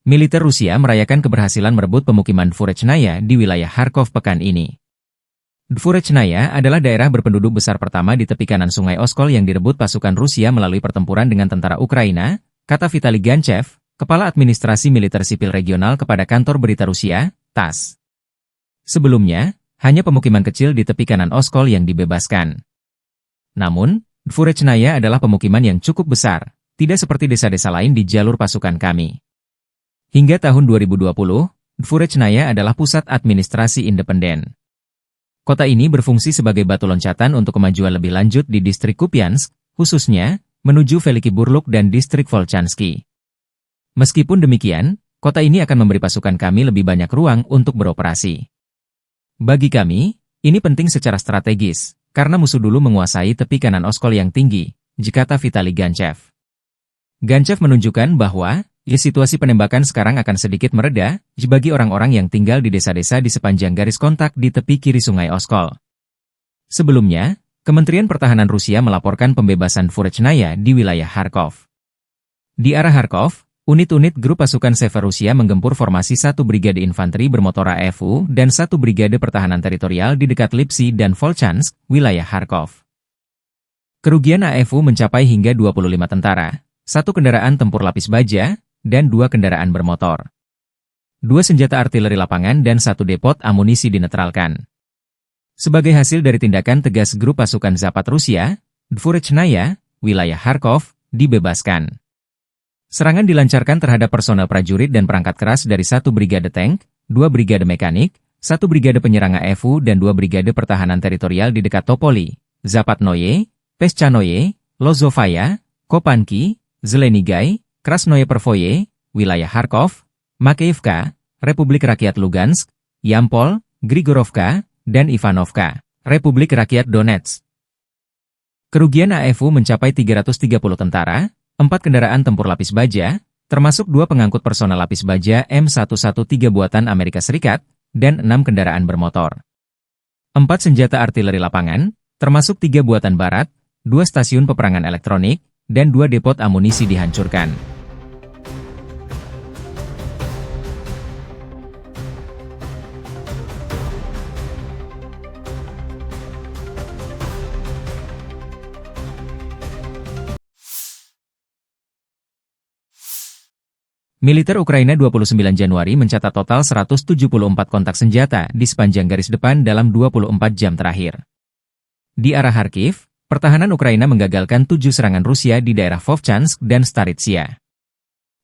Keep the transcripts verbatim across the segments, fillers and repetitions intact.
Militer Rusia merayakan keberhasilan merebut pemukiman Dvurechnaya di wilayah Kharkov pekan ini. Dvurechnaya adalah daerah berpenduduk besar pertama di tepi kanan Sungai Oskol yang direbut pasukan Rusia melalui pertempuran dengan tentara Ukraina, kata Vitali Ganchev, kepala administrasi militer sipil regional, kepada kantor berita Rusia, tass. Sebelumnya, hanya pemukiman kecil di tepi kanan Oskol yang dibebaskan. Namun, Dvurechnaya adalah pemukiman yang cukup besar, tidak seperti desa-desa lain di jalur pasukan kami. Hingga tahun dua ribu dua puluh, Dvurechnaya adalah pusat administrasi independen. Kota ini berfungsi sebagai batu loncatan untuk kemajuan lebih lanjut di distrik Kupiansk, khususnya menuju Veliky Burluk dan distrik Volchansky. Meskipun demikian, kota ini akan memberi pasukan kami lebih banyak ruang untuk beroperasi. Bagi kami, ini penting secara strategis, karena musuh dulu menguasai tepi kanan Oskol yang tinggi, kata Vitali Ganchev. Ganchev menunjukkan bahwa, ya, situasi penembakan sekarang akan sedikit mereda bagi orang-orang yang tinggal di desa-desa di sepanjang garis kontak di tepi kiri Sungai Oskol. Sebelumnya, Kementerian Pertahanan Rusia melaporkan pembebasan Dvurechnaya di wilayah Kharkov. Di arah Kharkov, unit-unit grup pasukan Sever Rusia menggempur formasi satu brigade infanteri bermotor A F U dan satu brigade pertahanan teritorial di dekat Lipsy dan Volchansk, wilayah Kharkov. Kerugian A F U mencapai hingga dua puluh lima tentara, satu kendaraan tempur lapis baja, dan dua kendaraan bermotor. Dua senjata artileri lapangan dan satu depot amunisi dinetralkan. Sebagai hasil dari tindakan tegas grup pasukan Zapad Rusia, Dvurechnaya, wilayah Kharkov, dibebaskan. Serangan dilancarkan terhadap personel prajurit dan perangkat keras dari satu brigade tank, dua brigade mekanik, satu brigade penyerang A F U, dan dua brigade pertahanan teritorial di dekat Topoli, Zapatnoye, Peshchanoye, Lozovaya, Kopanki, Zelenigai, Krasnoye Pervoye, wilayah Kharkov, Makeivka, Republik Rakyat Lugansk, Yampol, Grigorovka, dan Ivanovka, Republik Rakyat Donetsk. Kerugian A F U mencapai tiga ratus tiga puluh tentara, empat kendaraan tempur lapis baja, termasuk dua pengangkut personel lapis baja M satu satu tiga buatan Amerika Serikat, dan enam kendaraan bermotor. Empat senjata artileri lapangan, termasuk tiga buatan Barat, dua stasiun peperangan elektronik, dan dua depot amunisi dihancurkan. Militer Ukraina dua puluh sembilan Januari mencatat total seratus tujuh puluh empat kontak senjata di sepanjang garis depan dalam dua puluh empat jam terakhir. Di arah Kharkiv, pertahanan Ukraina menggagalkan tujuh serangan Rusia di daerah Vovchansk dan Staritsia.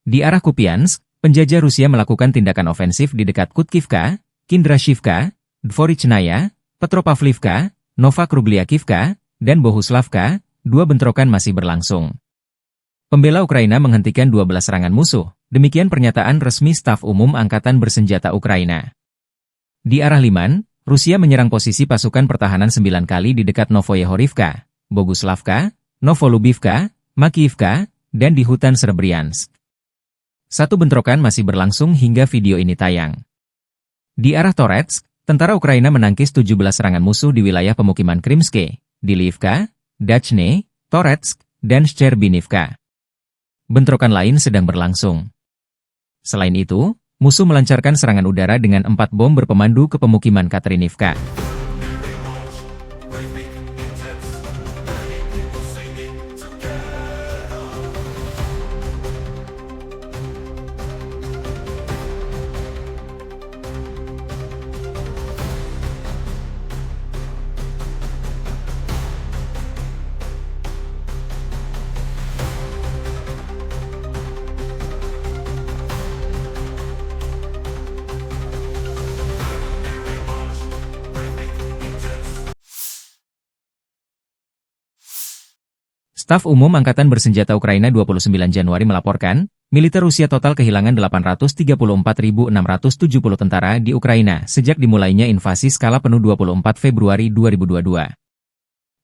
Di arah Kupiansk, penjajah Rusia melakukan tindakan ofensif di dekat Kutkivka, Kindrashivka, Dvorichnaya, Petropavlivka, Novakrugliakivka, dan Bohuslavka, dua bentrokan masih berlangsung. Pembela Ukraina menghentikan dua belas serangan musuh, demikian pernyataan resmi Staf Umum Angkatan Bersenjata Ukraina. Di arah Liman, Rusia menyerang posisi pasukan pertahanan sembilan kali di dekat Novoyehorivka, Boguslavka, Novolubivka, Makiivka, dan di hutan Srebryansk. Satu bentrokan masih berlangsung hingga video ini tayang. Di arah Toretsk, tentara Ukraina menangkis tujuh belas serangan musuh di wilayah pemukiman Krimske, di Liivka, Dachne, Toretsk, dan Shcherbinivka. Bentrokan lain sedang berlangsung. Selain itu, musuh melancarkan serangan udara dengan empat bom berpemandu ke pemukiman Katerinivka. Staf Umum Angkatan Bersenjata Ukraina dua puluh sembilan Januari melaporkan, militer Rusia total kehilangan delapan ratus tiga puluh empat ribu enam ratus tujuh puluh tentara di Ukraina sejak dimulainya invasi skala penuh dua puluh empat Februari dua ribu dua dua.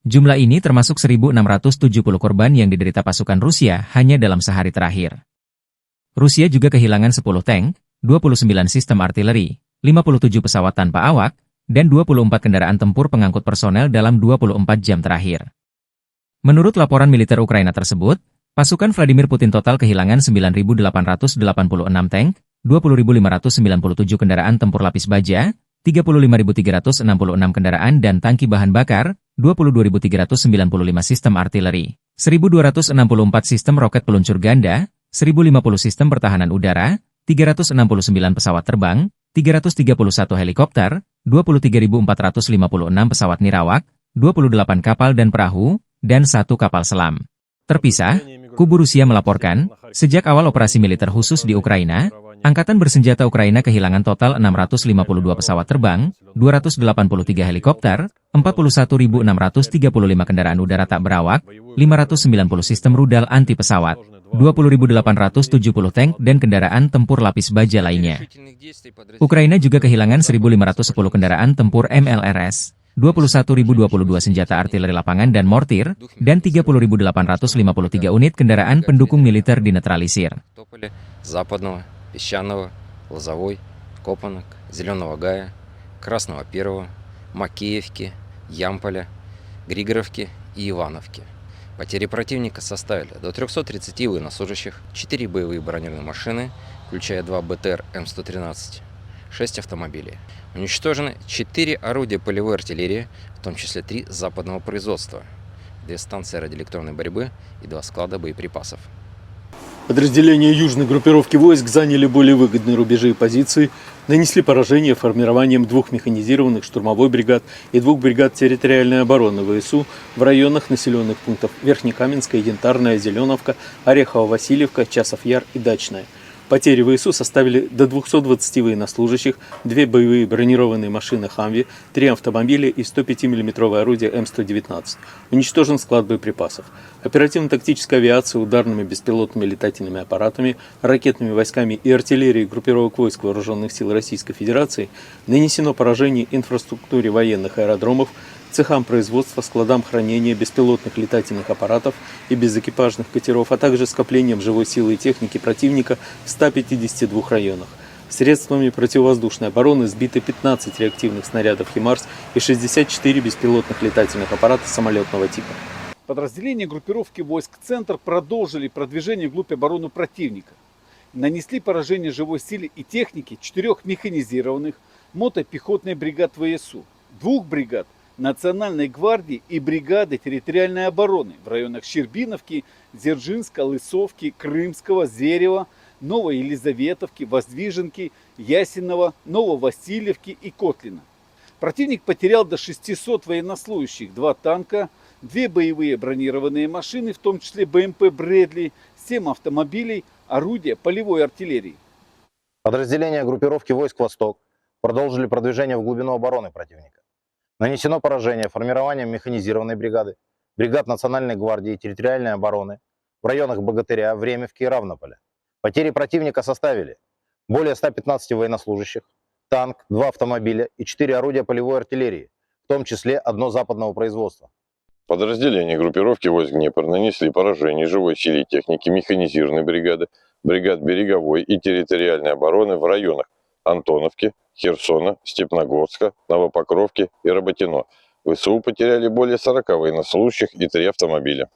Jumlah ini termasuk seribu enam ratus tujuh puluh korban yang diderita pasukan Rusia hanya dalam sehari terakhir. Rusia juga kehilangan sepuluh tank, dua puluh sembilan sistem artileri, lima puluh tujuh pesawat tanpa awak, dan dua puluh empat kendaraan tempur pengangkut personel dalam dua puluh empat jam terakhir. Menurut laporan militer Ukraina tersebut, Pasukan Vladimir Putin total kehilangan sembilan ribu delapan ratus delapan puluh enam tank, dua puluh ribu lima ratus sembilan puluh tujuh kendaraan tempur lapis baja, tiga puluh lima ribu tiga ratus enam puluh enam kendaraan dan tangki bahan bakar, dua puluh dua ribu tiga ratus sembilan puluh lima sistem artileri, seribu dua ratus enam puluh empat sistem roket peluncur ganda, seribu lima puluh sistem pertahanan udara, tiga ratus enam puluh sembilan pesawat terbang, tiga ratus tiga puluh satu helikopter, dua puluh tiga ribu empat ratus lima puluh enam pesawat nirawak, dua puluh delapan kapal dan perahu, dan satu kapal selam. Terpisah, kubu Rusia melaporkan, sejak awal operasi militer khusus di Ukraina, Angkatan Bersenjata Ukraina kehilangan total enam ratus lima puluh dua pesawat terbang, dua ratus delapan puluh tiga helikopter, empat puluh satu ribu enam ratus tiga puluh lima kendaraan udara tak berawak, lima ratus sembilan puluh sistem rudal anti pesawat, dua puluh ribu delapan ratus tujuh puluh tank dan kendaraan tempur lapis baja lainnya. Ukraina juga kehilangan seribu lima ratus sepuluh kendaraan tempur M L R S, dua puluh satu ribu dua puluh dua senjata artileri lapangan dan mortir, dan tiga puluh ribu delapan ratus lima puluh tiga unit kendaraan pendukung militer dinetralisir. Тополя, Западного, Песчаного, Лозовой, Копанок, Зелёного Гая, Красного Первого, Макеевки, Ямполя, Григоровки и Ивановки. Потери противника составили до трёхсот тридцати военнослужащих, четыре боевые бронированные машины, включая два Б Т Р М сто тринадцать, шесть автомобилей. Уничтожены четыре орудия полевой артиллерии, в том числе три западного производства, две станции радиоэлектронной борьбы и два склада боеприпасов. Подразделения южной группировки войск заняли более выгодные рубежи и позиции, нанесли поражение формированием двух механизированных штурмовой бригад и двух бригад территориальной обороны В С У в районах населённых пунктов Верхнекаменская, Янтарная, Зелёновка, Орехово-Васильевка, Часов Яр и Дачная. Потери В С У составили до двухсот двадцати военнослужащих, две боевые бронированные машины «Хамви», три автомобиля и сто пятимиллиметровое орудие М сто девятнадцать. Уничтожен склад боеприпасов. Оперативно-тактическая авиация ударными беспилотными летательными аппаратами, ракетными войсками и артиллерией группировок войск Вооружённых сил Российской Федерации нанесено поражение инфраструктуре военных аэродромов, цехам производства, складам хранения беспилотных летательных аппаратов и безэкипажных катеров, а также скоплениям живой силы и техники противника в ста пятидесяти двух районах. Средствами противовоздушной обороны сбиты пятнадцать реактивных снарядов «Химарс» и шестьдесят четыре беспилотных летательных аппарата самолётного типа. Подразделения группировки войск «Центр» продолжили продвижение вглубь обороны противника. Нанесли поражение живой силе и технике четырёх механизированных мотопехотных бригад В С У, двух бригад Национальной гвардии и бригады территориальной обороны в районах Щербиновки, Дзержинска, Лысовки, Крымского, Зверева, Новой Елизаветовки, Воздвиженки, Ясенова, Нововасильевки и Котлина. Противник потерял до шестисот военнослужащих, два танка, две боевые бронированные машины, в том числе Б М П Брэдли, семь автомобилей, орудия полевой артиллерии. Подразделения группировки войск «Восток» продолжили продвижение в глубину обороны противника. Нанесено поражение формированиям механизированной бригады, бригад Национальной гвардии и территориальной обороны в районах Богатыря, Времевки и Равнополя. Потери противника составили более ста пятнадцати военнослужащих, танк, два автомобиля и четыре орудия полевой артиллерии, в том числе одно западного производства. Подразделения группировки войск «Днепр» нанесли поражение живой силе и технике механизированной бригады, бригад береговой и территориальной обороны в районах Антоновки, Херсона, Степногорска, Новопокровки и Роботино. В С У потеряли более сорока военнослужащих и три автомобиля.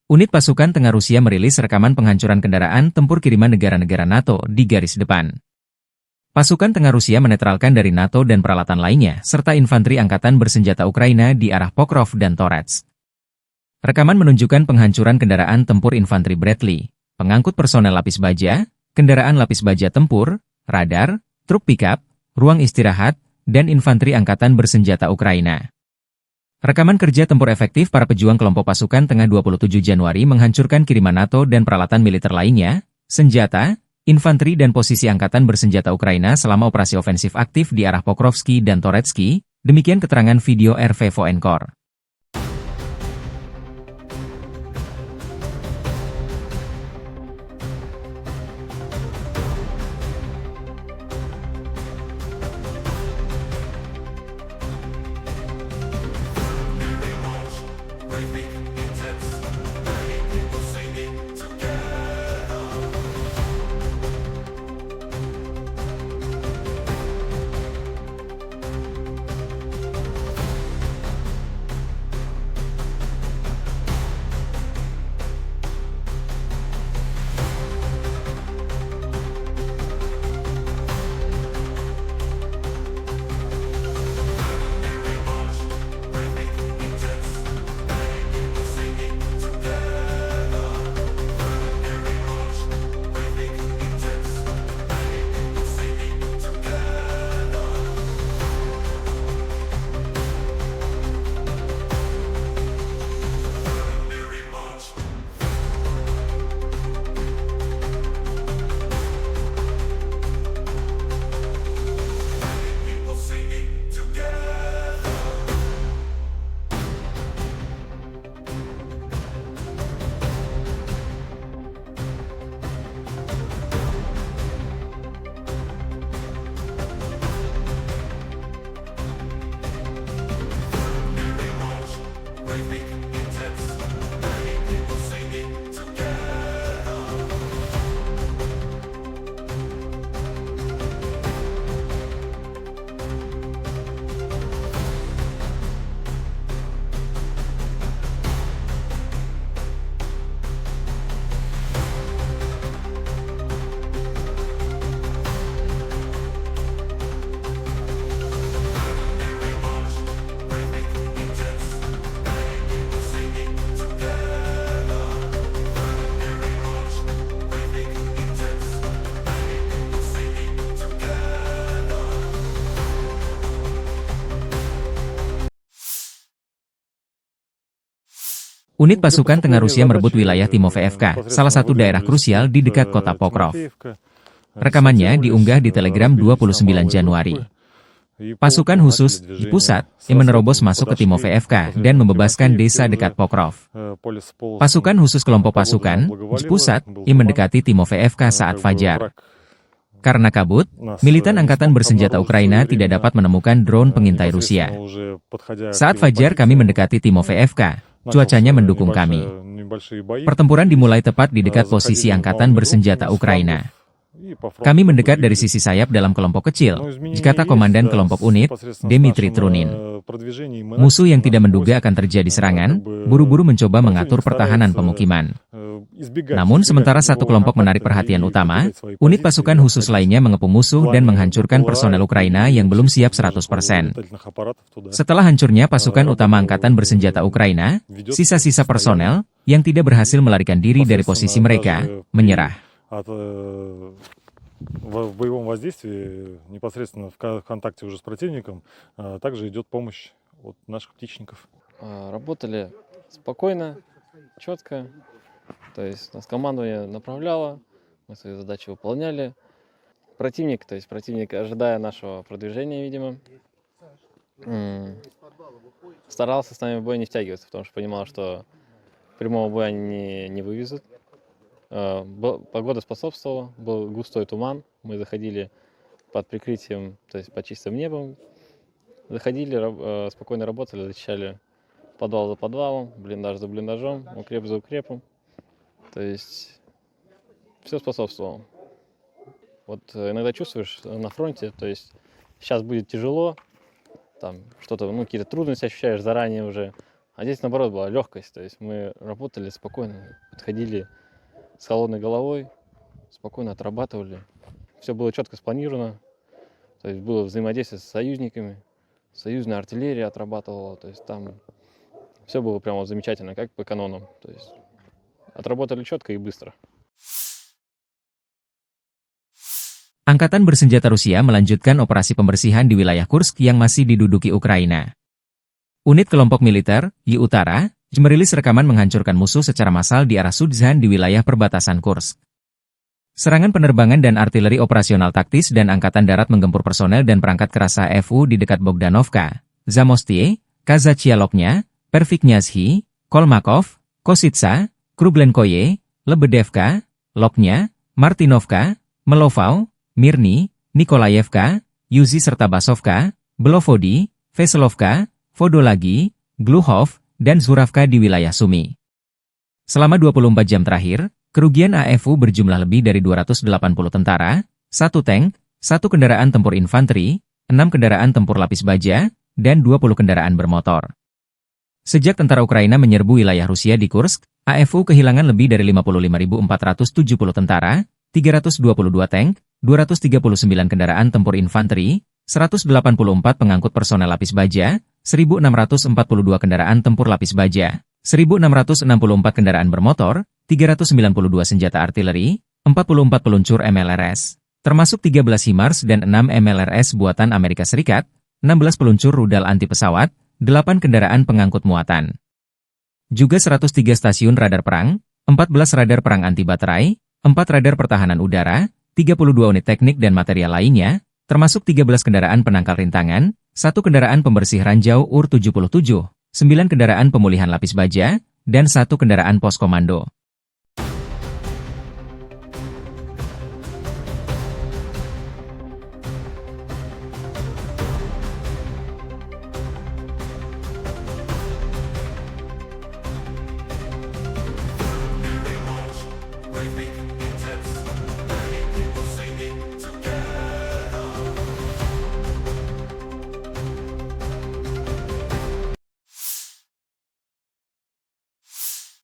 Unit Pasukan Tengah Rusia merilis rekaman penghancuran kendaraan tempur kiriman negara-negara nato di garis depan. Pasukan Tengah Rusia menetralkan dari nato dan peralatan lainnya, serta infanteri angkatan bersenjata Ukraina di arah Pokrov dan Toretsk. Rekaman menunjukkan penghancuran kendaraan tempur infanteri Bradley, pengangkut personel lapis baja, kendaraan lapis baja tempur, radar, truk pikap, ruang istirahat, dan infanteri angkatan bersenjata Ukraina. Rekaman kerja tempur efektif para pejuang kelompok pasukan tengah dua puluh tujuh Januari menghancurkan kiriman nato dan peralatan militer lainnya, senjata, infanteri dan posisi angkatan bersenjata Ukraina selama operasi ofensif aktif di arah Pokrovski dan Toretski, demikian keterangan video R V Voenkor. Unit pasukan tengah Rusia merebut wilayah Timofeevka, salah satu daerah krusial di dekat kota Pokrov. Rekamannya diunggah di Telegram dua puluh sembilan Januari. Pasukan khusus Jpusat yang menerobos masuk ke Timofeevka dan membebaskan desa dekat Pokrov. Pasukan khusus kelompok pasukan Jpusat yang mendekati Timofeevka saat fajar. Karena kabut, militan angkatan bersenjata Ukraina tidak dapat menemukan drone pengintai Rusia. Saat fajar kami mendekati Timofeevka, cuacanya mendukung kami. Pertempuran dimulai tepat di dekat posisi angkatan bersenjata Ukraina. Kami mendekat dari sisi sayap dalam kelompok kecil, jikata komandan kelompok unit, Dmitri Trunin. Musuh yang tidak menduga akan terjadi serangan, buru-buru mencoba mengatur pertahanan pemukiman. Namun sementara satu kelompok menarik perhatian utama, unit pasukan khusus lainnya mengepung musuh dan menghancurkan personel Ukraina yang belum siap seratus persen. Setelah hancurnya pasukan utama angkatan bersenjata Ukraina, sisa-sisa personel yang tidak berhasil melarikan diri dari posisi mereka menyerah. В боевом воздействии, непосредственно в контакте уже с противником, также идет помощь от наших птичников. Работали спокойно, четко. То есть нас командование направляло, мы свои задачи выполняли. Противник, то есть противник, ожидая нашего продвижения, видимо, старался с нами в бой не втягиваться, потому что понимал, что прямого боя они не, не вывезут. Погода способствовала, был густой туман, мы заходили под прикрытием, то есть под чистым небом. Заходили, спокойно работали, зачищали подвал за подвалом, блиндаж за блиндажом, укреп за укрепом. То есть все способствовало. Вот иногда чувствуешь на фронте, то есть сейчас будет тяжело, там что-то, ну, какие-то трудности ощущаешь заранее уже. А здесь, наоборот, была легкость, то есть мы работали спокойно, подходили с холодной головой, спокойно отрабатывали. Все было четко спланировано, то есть было взаимодействие с союзниками, союзная артиллерия отрабатывала, то есть там все было прямо замечательно, как по канонам. То есть отработали четко и быстро. Angkatan bersenjata Rusia melanjutkan operasi pembersihan di wilayah Kursk yang masih diduduki Ukraina. Unit kelompok militer, Yi Utara, merilis rekaman menghancurkan musuh secara massal di arah Sudzhan di wilayah perbatasan Kursk. Serangan penerbangan dan artileri operasional taktis dan angkatan darat menggempur personel dan perangkat keras A F U di dekat Bogdanovka, Zamostie, Kazachia Loknya, Perviknyazhi, Kolmakov, Kositsa, Kruglenkoye, Lebedevka, Loknya, Martinovka, Melovau, Mirny, Nikolaevka, Yuzi serta Basovka, Belovodi, Veselovka, Vodolagi, Gluhov, dan Zuravka di wilayah Sumy. Selama dua puluh empat jam terakhir, kerugian A F U berjumlah lebih dari dua ratus delapan puluh tentara, satu tank, satu kendaraan tempur infanteri, enam kendaraan tempur lapis baja, dan dua puluh kendaraan bermotor. Sejak tentara Ukraina menyerbu wilayah Rusia di Kursk, A F U kehilangan lebih dari lima puluh lima ribu empat ratus tujuh puluh tentara, tiga ratus dua puluh dua tank, dua ratus tiga puluh sembilan kendaraan tempur infanteri, seratus delapan puluh empat pengangkut personel lapis baja, seribu enam ratus empat puluh dua kendaraan tempur lapis baja, seribu enam ratus enam puluh empat kendaraan bermotor, tiga ratus sembilan puluh dua senjata artileri, empat puluh empat peluncur M L R S, termasuk tiga belas HIMARS dan enam M L R S buatan Amerika Serikat, enam belas peluncur rudal anti pesawat, delapan kendaraan pengangkut muatan. Juga seratus tiga stasiun radar perang, empat belas radar perang anti baterai, empat radar pertahanan udara, tiga puluh dua unit teknik dan material lainnya, termasuk tiga belas kendaraan penangkal rintangan, satu kendaraan pembersih ranjau U R tujuh puluh tujuh, sembilan kendaraan pemulihan lapis baja, dan satu kendaraan pos komando.